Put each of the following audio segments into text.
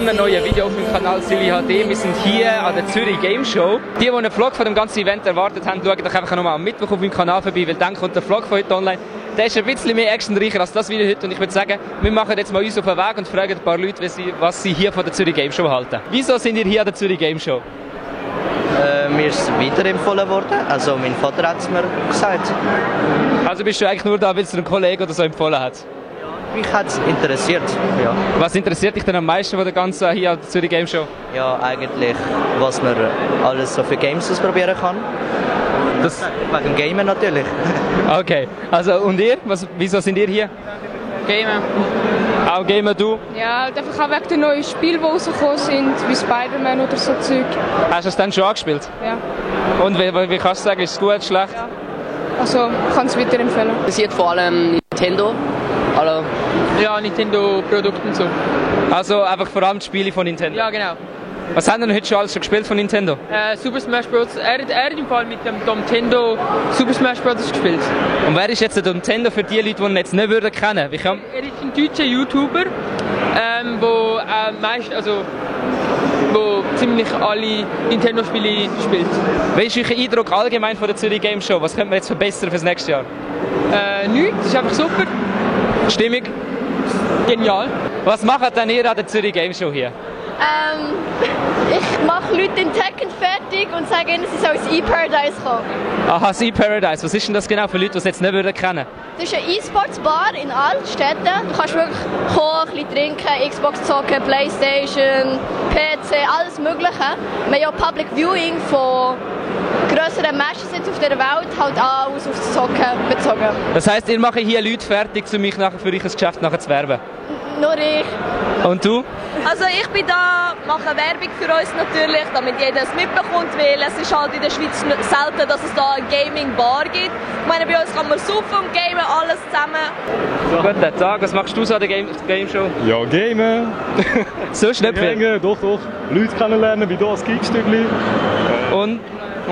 einem neuen Video auf meinem Kanal Silly HD. Wir sind hier an der Zürich Game Show. Die einen Vlog von dem ganzen Event erwartet haben, schauen doch einfach nochmal am Mittwoch auf meinem Kanal vorbei, weil dann kommt der Vlog von heute online. Der ist ein bisschen mehr actionreicher als das Video heute und ich würde sagen, wir machen jetzt mal uns auf den Weg und fragen ein paar Leute, was sie hier von der Zürich Game Show halten. Wieso sind ihr hier an der Zürich Game Show? Mir ist es weiterempfohlen worden, also mein Vater hat es mir gesagt. Also bist du eigentlich nur da, weil es dir ein Kollege oder so empfohlen hat? Mich hat es interessiert, ja. Was interessiert dich denn am meisten von der ganzen hier an der Zürich Game Show? Ja, eigentlich, was man alles so für Games ausprobieren kann. Das wegen Gamen natürlich. Okay, also und ihr? Wieso sind ihr hier? Gamen. Auch Gamer, du? Ja, einfach auch wegen den neuen Spielen, die rausgekommen sind, wie Spider-Man oder so Zeug. Hast du es dann schon angespielt? Ja. Und wie kannst du sagen, ist es gut, schlecht? Ja. Also, ich kann es weiterempfehlen. Interessiert vor allem Nintendo. Also, ja, Nintendo-Produkte und so. Also einfach vor allem die Spiele von Nintendo? Ja, genau. Was haben denn heute schon alles gespielt von Nintendo? Super Smash Bros. Er hat im Fall mit dem Nintendo Super Smash Bros. Gespielt. Und wer ist jetzt der Nintendo für die Leute, die ihn jetzt nicht würden kennen? Er ist ein deutscher YouTuber, wo ziemlich alle Nintendo-Spiele spielt. Wie ist euer Eindruck allgemein von der Zürich Game Show? Was könnte man jetzt verbessern fürs nächste Jahr? Nichts, das ist einfach super. Stimmung? Genial. Was macht denn ihr an der Zürich Game Show hier? Ich mache Leute in Tekken fertig und sage ihnen, sie sollen ins E-Paradise kommen. Aha, das E-Paradise. Was ist denn das genau für Leute, die es jetzt nicht würden kennen? Das ist eine E-Sports-Bar in Altstädten. Du kannst wirklich kommen, ein bisschen trinken, Xbox zocken, Playstation, PC, alles Mögliche. Wir haben auch Public Viewing von grösseren Matches jetzt auf der Welt halt alles aufs Zocken bezogen. Das heisst, ihr macht hier Leute fertig, um mich nachher für euer Geschäft nachher zu werben? Nur ich. Und du? Also ich bin da, mache Werbung für uns natürlich, damit jeder es mitbekommt, weil es ist halt in der Schweiz selten, dass es da eine Gaming-Bar gibt. Ich meine, bei uns kann man saufen und gamen, alles zusammen. So. Guten Tag, was machst du so an der Game Show? Ja, gamen. Sonst nicht viel? Doch. Leute kennenlernen, wie hier als Geekstückli. Und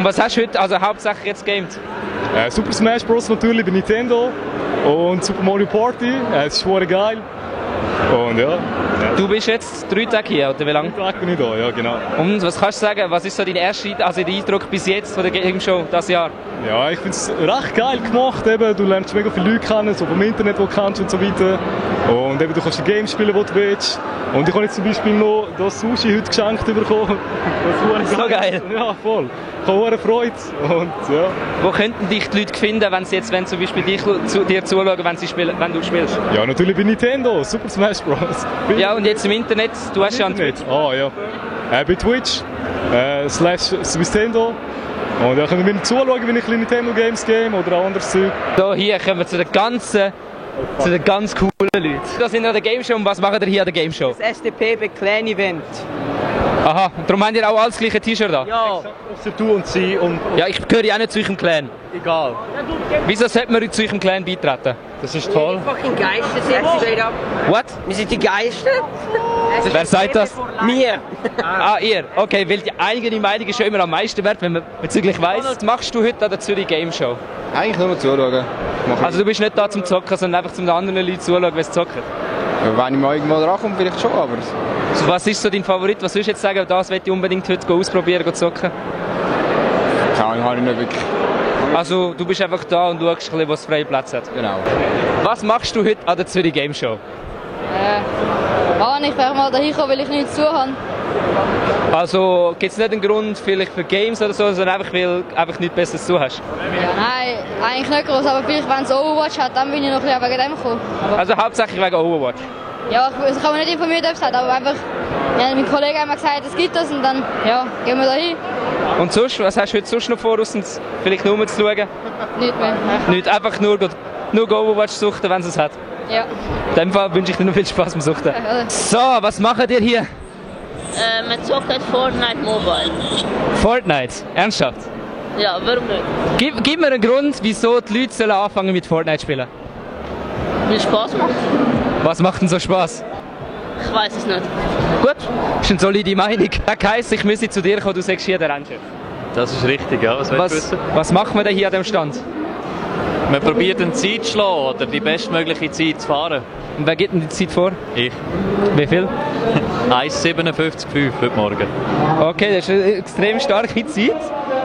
was hast du heute, also hauptsächlich jetzt gamed? Super Smash Bros. Natürlich bei Nintendo und Super Mario Party, es ist schon geil. Und ja. Du bist jetzt 3 Tage hier, oder wie lange? 3 Tage bin ich da, ja genau. Und was kannst du sagen, was ist so dein erster Eindruck bis jetzt von der Game Show dieses Jahr? Ja, ich finde es recht geil gemacht, eben. Du lernst mega viele Leute kennen, so vom Internet, die du kennst und so weiter. Und eben, du kannst die Games spielen, die du willst. Und ich habe jetzt zum Beispiel noch das Sushi heute geschenkt bekommen. Das ist so geil. Ja, voll. Ich habe hohe Freude. Und, ja. Wo könnten dich die Leute finden, wenn sie jetzt zum Beispiel dir zuschauen, wenn du spielst? Ja, natürlich bei Nintendo, Super Smash Bros. Ja, und jetzt im Internet, du hast ja einen Twitch. Ah, ja. Bei Twitch, /Swissnintendo. Und da können wir zuschauen, wenn ich Nintendo Games game oder auch anderes Zeug. So, hier kommen wir zu den ganz coolen Leuten. Das sind an der Game Show. Und was macht ihr hier an der Game Show? das SDP bei Clan Event. Aha, darum habt ihr auch alles gleiche T-Shirt da? Ja. Außer du und sie und... Ja, ich gehöre ja auch nicht zu eurem Clan. Egal. Wieso sollte man zu eurem Clan beitreten? Das ist toll. Fucking Geisten sind straight up. What? Wir sind die Geisten. Wer sagt das? Wir. Ah, ihr. Okay, weil die eigene Meinung ist ja immer am meisten wert, wenn man bezüglich weiss. Was machst du heute an der Zürich Game Show? Eigentlich nur zuschauen. Also du bist nicht da zum Zocken, sondern einfach zum anderen Leuten zuschauen, wie sie zocken? Wenn ich mal irgendwo drankomme, vielleicht schon, aber... Also, was ist so dein Favorit? Was würdest du jetzt sagen, das möchte ich unbedingt heute ausprobieren, zocken? Keine Ahnung, habe ich nicht wirklich. Also du bist einfach da und schaust, wo es freie Platz hat? Genau. Was machst du heute an der Zürich Game Show? Ich wäre mal dahin gekommen, weil ich nichts zu habe. Also gibt es nicht einen Grund vielleicht für Games oder so, sondern einfach weil du einfach nichts Besseres zu hast? Ja, nein, eigentlich nicht groß, aber vielleicht wenn es Overwatch hat, dann bin ich noch ein bisschen wegen dem gekommen. Also hauptsächlich wegen Overwatch? Ja, ich habe mich nicht informiert, ob es hat, aber einfach, ja, mein Kollege hat mir gesagt, es gibt das und dann, ja, gehen wir da hin. Und sonst, was hast du heute sonst noch vor, vielleicht nur zu schauen? Nicht mehr. Nicht, einfach nur Overwatch suchten, wenn es es hat? Ja. In dem Fall wünsche ich dir noch viel Spaß beim Suchten. So, was macht ihr hier? Man zockt Fortnite Mobile. Fortnite? Ernsthaft? Ja, warum nicht? Gib mir einen Grund, wieso die Leute sollen anfangen mit Fortnite spielen. Weil es Spaß macht. Was macht denn so Spaß? Ich weiß es nicht. Gut, das ist eine solide Meinung. Das heisst, ich müsse zu dir kommen, du sagst hier der Rennchef. Das ist richtig, ja. Was was macht man denn hier an dem Stand? Man probiert eine Zeit zu schlagen oder die bestmögliche Zeit zu fahren. Und wer gibt denn die Zeit vor? Ich. Wie viel? 1,57,5 heute Morgen. Okay, das ist eine extrem starke Zeit.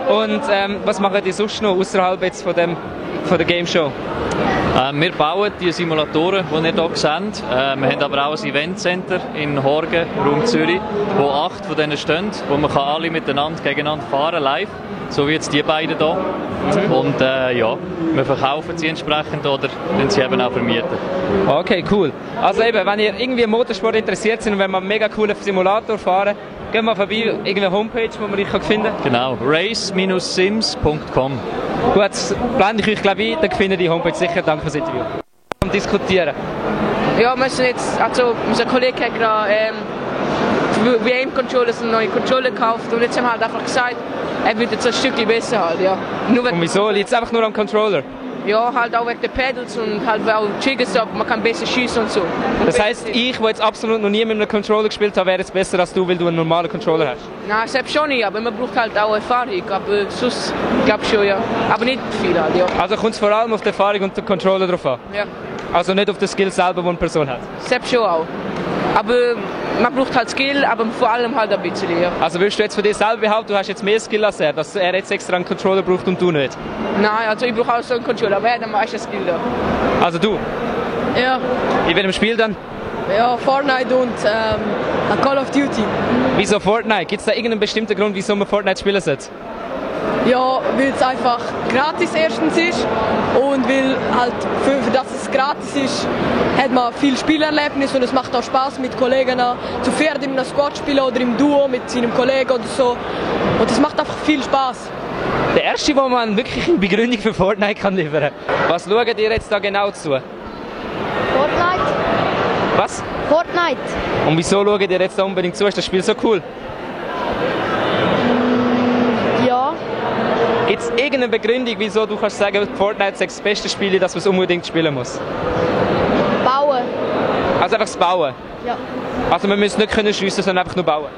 Und was machen die sonst noch außerhalb jetzt von der Game Show? Wir bauen die Simulatoren, die ihr hier seht. Wir haben aber auch ein Eventcenter in Horgen, Raum Zürich, wo 8 von denen stehen, wo man alle miteinander gegeneinander fahren live, so wie jetzt die beiden hier. Und ja, wir verkaufen sie entsprechend oder sie eben auch vermieten. Okay, cool. Also eben, wenn ihr irgendwie im Motorsport interessiert seid und wenn wir einen mega coolen Simulator fahren, gehen wir vorbei, irgendeine Homepage, wo man euch finden kann? Genau, race-sims.com. Gut, das blende ich euch glaube ich ein, dann findet die Homepage sicher. Danke fürs Interview. Und diskutieren. Ja, wir müssen jetzt, also unser Kollege hat gerade VM-Controllers einen neuen Controller gekauft und jetzt haben wir halt einfach gesagt, er wird jetzt ein Stückchen besser halt, ja. Und wieso? Liegt es einfach nur am Controller? Ja, halt auch wegen der Pedals und halt auch Triggers, man kann besser schießen und so. Das heisst, ich, der jetzt absolut noch nie mit einem Controller gespielt habe, wäre jetzt besser als du, weil du einen normalen Controller hast? Nein, selbst schon nicht, aber man braucht halt auch Erfahrung, aber sonst glaube ich schon, ja. Aber nicht viel halt, ja. Also kommt es vor allem auf die Erfahrung und den Controller drauf an? Ja. Also nicht auf den Skill selber, den eine Person hat? Selbst schon auch. Aber man braucht halt Skill, aber vor allem halt ein bisschen, ja. Also willst du jetzt von dir selber behaupten, du hast jetzt mehr Skill als er, dass er jetzt extra einen Controller braucht und du nicht? Nein, also ich brauche auch so einen Controller, aber er hat am meisten Skill da. Also du? Ja. In welchem Spiel dann? Ja, Fortnite und Call of Duty. Wieso Fortnite? Gibt es da irgendeinen bestimmten Grund, wieso man Fortnite spielen sollte? Ja, weil es einfach gratis erstens ist und weil halt für das es gratis ist, hat man viel Spielerlebnis und es macht auch Spaß mit Kollegen zu viert in einem Squad spielen oder im Duo mit seinem Kollegen oder so. Und es macht einfach viel Spaß. Der erste, wo man wirklich eine Begründung für Fortnite kann liefern. Was schaut ihr jetzt da genau zu? Fortnite. Was? Fortnite. Und wieso schaut ihr jetzt da unbedingt zu? Ist das Spiel so cool? Ja. Gibt es irgendeine Begründung, wieso du kannst sagen, Fortnite ist das beste Spiel, das man unbedingt spielen muss? Bauen. Also einfach das Bauen? Ja. Also man muss nicht können schiessen, sondern einfach nur bauen?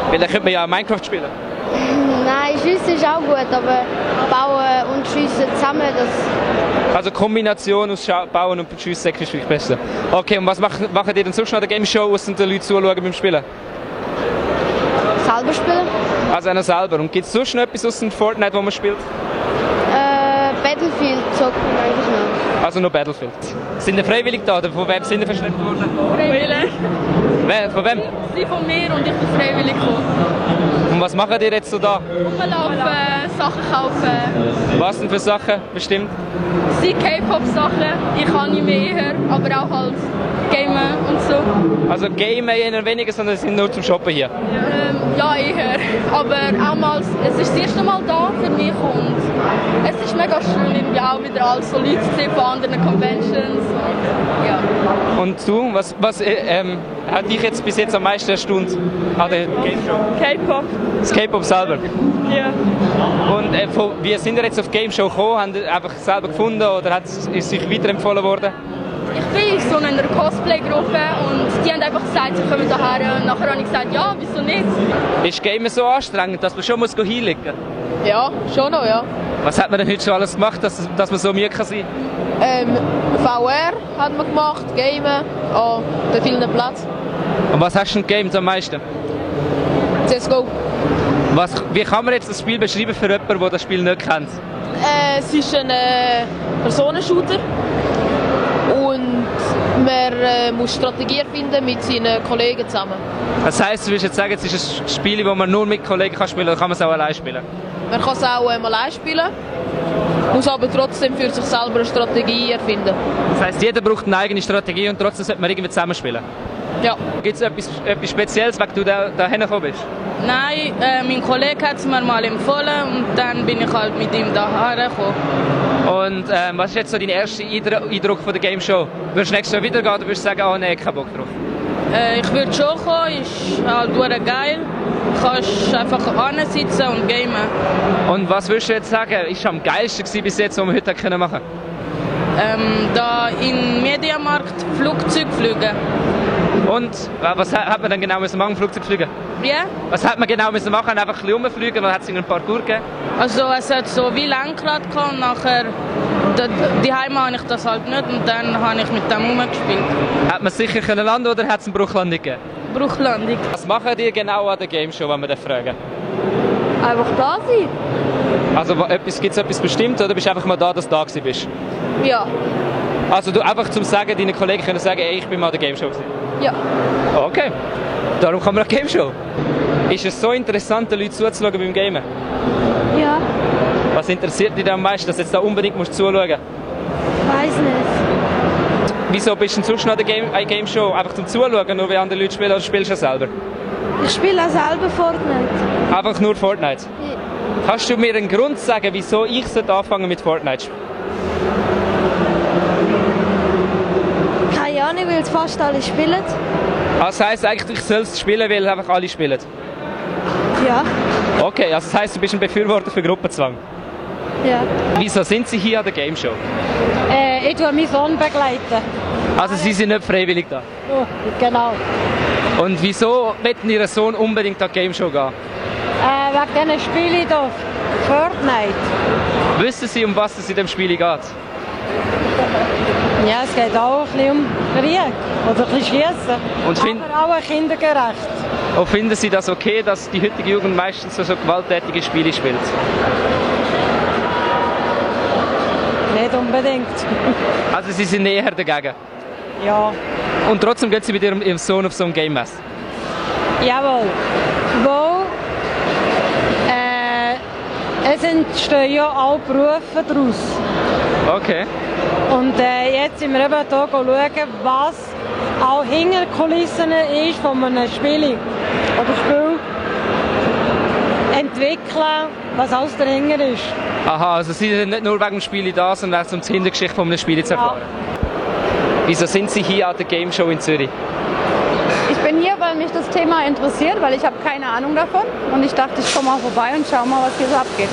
Weil dann könnte man ja Minecraft spielen. Nein, Schiessen ist auch gut, aber Bauen und Schiessen zusammen, das... Also Kombination aus Bauen und Schiessen ist vielleicht besser. Okay, und was macht ihr denn sonst noch an der Game Show, außer den Leuten zuschauen beim Spielen? Selber spielen. Also einer selber. Und gibt es sonst noch etwas außer Fortnite, wo man spielt? Battlefield zocken eigentlich noch. Also noch Battlefield. Sind ihr freiwillig da oder von wem sind ihr verschleppt worden? Freiwillig. Von wem? Sie von mir und ich bin freiwillig gekommen. Und was macht ihr jetzt so da? Rumlaufen, Sachen kaufen. Was denn für Sachen bestimmt? Es sind K-Pop-Sachen, ich Anime eher, aber auch halt Gamen und so. Also Gamen eher weniger, sondern sind nur zum Shoppen hier? Ja, eher. Aber auch mal, es ist das erste Mal da für mich und es ist mega schön, irgendwie auch wieder als so Leute zu sehen von anderen Conventions. Und, ja. Und du, was hat dich jetzt bis jetzt am meisten erstaunt an der Game Show? K-Pop. Das K-Pop selber? Ja. Und wie sind ihr jetzt auf die Game Show gekommen? Habt ihr einfach selber gefunden oder ist es euch weiterempfohlen worden? Ich bin so in einer Cosplay-Gruppe und die haben einfach gesagt, sie kommen hierher und nachher habe ich gesagt, ja, wieso nicht? Ist Gamen so anstrengend, dass man schon hinlegen muss? Ja, schon noch, ja. Was hat man denn heute schon alles gemacht, dass man so müde kann sein? VR hat man gemacht, Gamen, an vielen Plätzen. Und was hast du denn gegamed am meisten? CSGO. Wie kann man jetzt das Spiel beschreiben für jemanden, der das Spiel nicht kennt? Es ist ein Personenshooter und man muss Strategie finden mit seinen Kollegen zusammen. Das heisst, du würdest jetzt sagen, es ist ein Spiel, das man nur mit Kollegen spielen kann, oder kann man es auch allein spielen? Man kann es auch allein spielen, muss aber trotzdem für sich selber eine Strategie erfinden. Das heisst, jeder braucht eine eigene Strategie und trotzdem sollte man irgendwie zusammen spielen? Ja. Gibt es etwas Spezielles, wegen du da hingekommen bist? Nein, mein Kollege hat es mir mal empfohlen und dann bin ich halt mit ihm daher gekommen. Und was ist jetzt so dein erster Eindruck von der Game Show? Würdest du nächstes Jahr wieder gehen oder würdest du sagen, oh nein, kein Bock drauf? Ich würde schon kommen, ist halt geil. Du kannst einfach hinsitzen und gamen. Und was würdest du jetzt sagen, ist am geilsten bis jetzt, was wir heute machen können? Da im Mediamarkt Flugzeug fliegen. Und was hat man dann genau machen, Flugzeug fliegen? Ja? Was hat man genau machen? Einfach ein bisschen rumfliegen oder hat es einen Parcours gegeben? Also es hat so wie Lenkrad gehabt und nachher Daheim habe ich das halt nicht und dann habe ich mit dem rumgespielt. Hat man sicher können landen oder hat es eine Bruchlandung gegeben? Bruchlandung. Was machen die genau an der Game Show, wenn wir das fragen? Einfach da sein. Also gibt es etwas Bestimmtes oder bist du einfach mal da, dass du da gewesen bist? Ja. Also du einfach zum Sagen, deinen Kollegen können sagen, ey, ich bin mal an der Game Show gewesen? Ja. Okay. Darum kommen wir an die Game Show. Ist es so interessant, den Leuten zuzuschauen beim Gamen? Ja. Was interessiert dich am meisten, dass du jetzt da unbedingt zuschauen musst? Weiß nicht. Wieso bist du denn sonst noch an der Game Show? Einfach zum Zuschauen, nur wie andere Leute spielen, oder spielst du ja selber? Ich spiele auch selber Fortnite. Einfach nur Fortnite? Ja. Kannst du mir einen Grund sagen, wieso ich anfangen mit Fortnite? Keine Ahnung, weil es fast alle spielen. Das heisst eigentlich, ich soll es spielen, weil einfach alle spielen? Ja. Okay, also das heisst, du bist ein Befürworter für Gruppenzwang? Ja. Wieso sind Sie hier an der Game Show? Ich tue meinen Sohn begleiten. Also Sie sind nicht freiwillig da? Oh, genau. Und wieso möchten Ihr Sohn unbedingt an die Game Show gehen? Wegen diesen Spielen hier. Fortnite. Wissen Sie, um was es in dem Spiel geht? Ja, es geht auch ein bisschen um Krieg oder ein bisschen Schiessen. Aber auch kindergerecht. Und finden Sie das okay, dass die heutige Jugend meistens so gewalttätige Spiele spielt? Nicht unbedingt. Also Sie sind eher dagegen? Ja. Und trotzdem gehen Sie mit Ihrem Sohn auf so ein Game Mess? Jawohl. Es entstehen ja auch Berufe daraus. Okay. Und jetzt sind wir eben hier schauen, was auch hinter den Kulissen ist von einem Spiel oder Spiel. Entwickeln, was alles dahinter ist. Aha, also Sie sind nicht nur wegen dem Spiel da, sondern auch um die Hintergeschichte von einem Spiel zu erfahren. Ja. Wieso sind Sie hier an der Game Show in Zürich? Ich bin hier, weil mich das Thema interessiert, weil ich habe keine Ahnung davon. Und ich dachte, ich komme mal vorbei und schau mal, was hier so abgeht.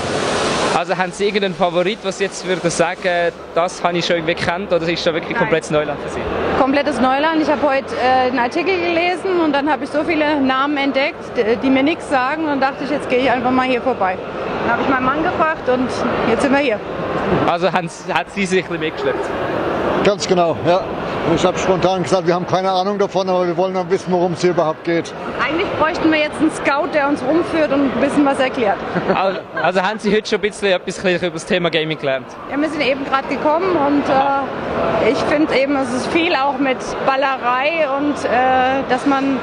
Also haben Sie irgendeinen Favorit, was Sie jetzt würden sagen, das habe ich schon irgendwie gekannt, oder ist das wirklich komplettes Neuland für Sie? Komplettes Neuland. Ich habe heute einen Artikel gelesen und dann habe ich so viele Namen entdeckt, die mir nichts sagen, und dachte ich, jetzt gehe ich einfach mal hier vorbei. Dann habe ich meinen Mann gefragt und jetzt sind wir hier. Also hat Sie sich ein bisschen mitgeschleppt? Ganz genau, ja. Ich habe spontan gesagt, wir haben keine Ahnung davon, aber wir wollen dann wissen, worum es hier überhaupt geht. Eigentlich bräuchten wir jetzt einen Scout, der uns rumführt und ein bisschen was erklärt. Also haben Sie heute schon ein bisschen etwas über das Thema Gaming gelernt? Ja, wir sind eben gerade gekommen und ich finde eben, es ist viel auch mit Ballerei und dass man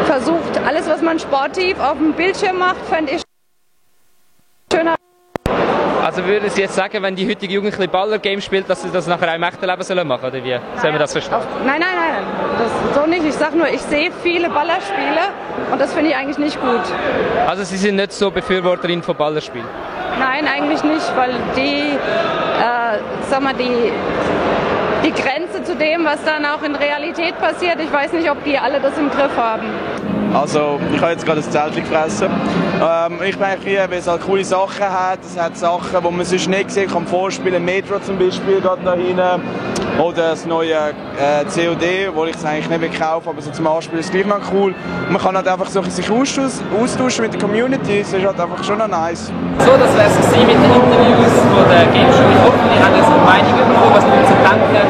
versucht, alles, was man sportiv auf dem Bildschirm macht, fände ich schöner. Also würden Sie jetzt sagen, wenn die heutige Jugend ein Baller-Game spielt, dass sie das nachher auch im echten Leben sollen machen, oder wie? Sollen wir das verstehen? Nein, das so nicht. Ich sage nur, ich sehe viele Ballerspiele und das finde ich eigentlich nicht gut. Also Sie sind nicht so Befürworterin von Ballerspielen? Nein, eigentlich nicht, weil die Grenze zu dem, was dann auch in Realität passiert, ich weiß nicht, ob die alle das im Griff haben. Also, ich habe jetzt gerade ein Zeltchen gefressen. Ich bin eigentlich hier, weil es halt coole Sachen hat. Es hat Sachen, die man sonst nicht sehen kann. Vorspielen, Metro zum Beispiel, gerade da hinten. Oder das neue COD, wo ich es eigentlich nicht mehr kaufe, aber so zum Anspielen ist es gleich noch cool. Und man kann halt einfach so sich austauschen mit der Community, das ist halt einfach schon noch nice. So, das wäre es mit den Interviews von der Game Show. Ich hoffe, ihr habt jetzt eine Meinung bekommen, was wir zu denken.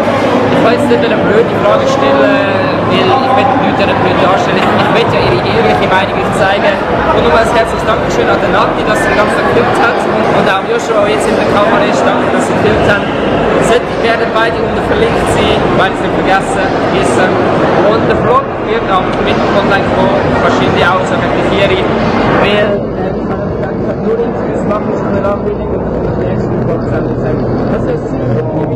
Ich kann jetzt nicht eine blöde Frage stellen, weil ich will die Leute nicht blöd darstellen. Ich will ja ihre ehrliche Meinung euch zeigen. Und nochmal ein herzliches Dankeschön an den Nati, dass sie den ganzen Tag gefilmt hat. Und auch Joshua, der jetzt in der Kamera ist, danke, dass sie gefilmt haben. Sie werden beide unten verlinkt sein, beides nicht vergessen. Und der Vlog wird am Mittwoch online kommen, wahrscheinlich auch so gegen die 4 Uhr. Weil ich habe nur Interviews machen, ich kann eine Ankündigung und dann kommt der nächste Vlog. Das ist es.